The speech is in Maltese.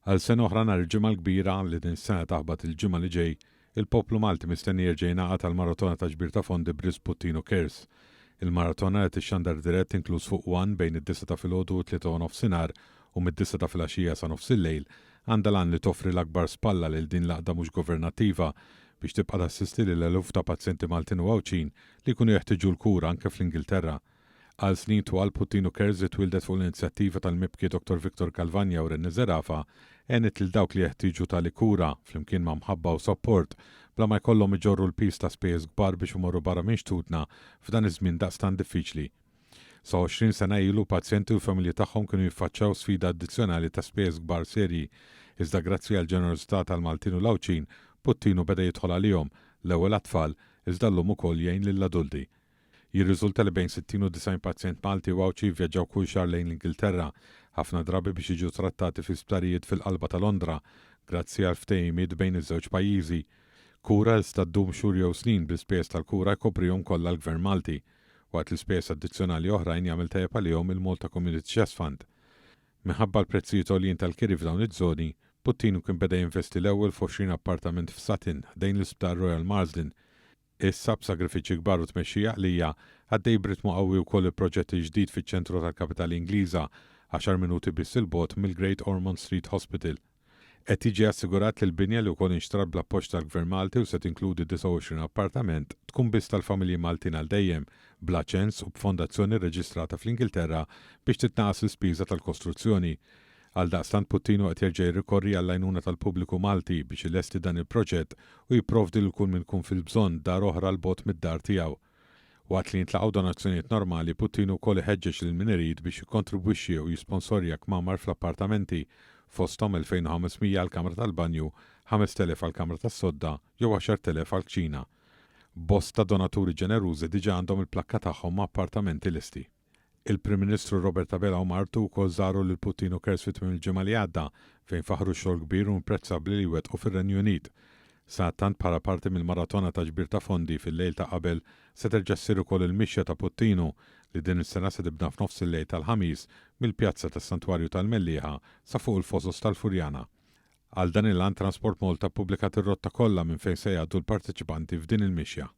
Għal sena oħra nhar il-Ġimgħa l-Kbira, li din is-sena taħbat il-Ġimgħa li ġej, il-poplu Malti mistenni jerġa' jingħaqad għall-maratona ta' ġbir ta' fondi b'risq Puttinu Cares. Il-maratona li tixxandar dirett inkluż fuq one bejn id-disgħa ta' filgħodu u t-tlieta u nofsinhar u mid-disgħa ta' filgħaxija sa nofsillejl għandha l-għan li toffri l-akbar spalla lil din l-għaqda mhux governattiva biex tibqa' tassisti lil eluf ta' pazjenti Maltin u Għawdxin li jkunu jeħtieġu l-kura anke fl-Ingilterra. Għal snin twal, Puttinu Cares li twieldet fuq l-inizjattiva tal-mibki Dottor Victor Calvagna u Rennie Zerafa, għenet lil dawk li jeħtieġu tali kura, flimkien ma' mħabba u sapport, bla ma jkollhom iġorru l-piż ta' spejjeż kbar biex imorru barra minn xtutna f'dan iż-żmien daqstant diffiċli. Sa 20 sena ilu, pazjenti u l-familji tagħhom kienu jiffaċċjaw sfida addizzjonali ta' spejjeż kbar serji, iżda grazzi għall-ġenerożità tal-Maltin u l-Għawdxin, Puttinu beda jidħol għalihom, l-ewwel għat-tfal, iżda llum ukoll jgħin lill-adulti. Jirriżulta li bejn 60 u 90 pazjent Malti u Għawdxi jivvjaġġaw kull xahar lejn l-Ingilterra, ħafna drabi biex jiġu trattati fi sptarijiet fil-qalba ta' Londra, grazzi għal ftehimiet bejn iż-żewġ pajjiżi. Kura iżda ddum xhur jew snin bl-ispejjeż tal-kura jkoprihom kollha l-Gvern Malti, waqt li spejjeż addizzjonali oħrajn jagħmel tajjeb għalihom il-Malta Community Chest Fund. Minħabba l-prezzijiet għoljin tal-kiri f'dawn iż-żoni, Puttinu kien beda jinvesti l-ewwel f'20 appartament f'Sutton, ħdejn l-Isptar Royal Marsden. Issa, b'sagrifiċċji kbar u tmexxija għaqlija, għaddej b'ritmu qawwi wkoll il-proġett il-ġdid fiċ-ċentru tal-kapitali Ingliża, għaxar minuti biss 'il bogħod mill-Great Ormond Street Hospital. Qed jiġi assigurat li l-binja li wkoll inxtrat bl-appoġġ tal-Gvern Malti u se tinkludi 29 appartament, tkun biss tal-familji Maltin għal dejjem, bla ċens u b'fondazzjoni rreġistrata fl-Ingilterra biex titnaqqas l-ispiża tal-kostruzzjoni. Għaldaqstant Puttinu qed jerġa' jirrikorri għall-għajnuna tal-pubbliku Malti biex ilesti dan il-proġett u jipprovdi lil kull min ikun fil-bżonn dar oħra 'l bogħod mid-dar tiegħu. Waqt li jintlaqgħu donazzjonijiet normali, Puttinu wkoll iħeġġeġ lil min irid biex jikkontribwixxi jew jisponsorja kmamar fl-appartamenti, fosthom 2,500 għall-kamra tal-banju, 5,000 għall-kamra tas-sodda jew 10,000 għall-kċina. Bosta donaturi ġenerużi diġà għandhom il-plakka tagħhom ma' appartamenti lesti. Il-Prim Ministru Robert Abela u martu wkoll żaru lil Puttinu Cares fi tmiem il-ġimgħa li għadda, fejn faħħru x-xogħol kbir u imprezzabbli li jwettqu fir-Renju Unit. Sadattant bħala parti mill-maratona ta' ġbir ta' fondi fil-lejl ta' qabel se terġa' ssir ukoll il-mixja ta' Puttinu li din is-sena se tibda f'nofs il-lejl tal-Ħamis mill-pjazza tas-Santwarju tal-Mellieħa sa fuq il-Fosos tal-Furjana. Għal dan il-għan Transport Malta ppubblikat ir-rotta kollha minn fejn se jgħaddu l-parteċipanti f'din il-mixja.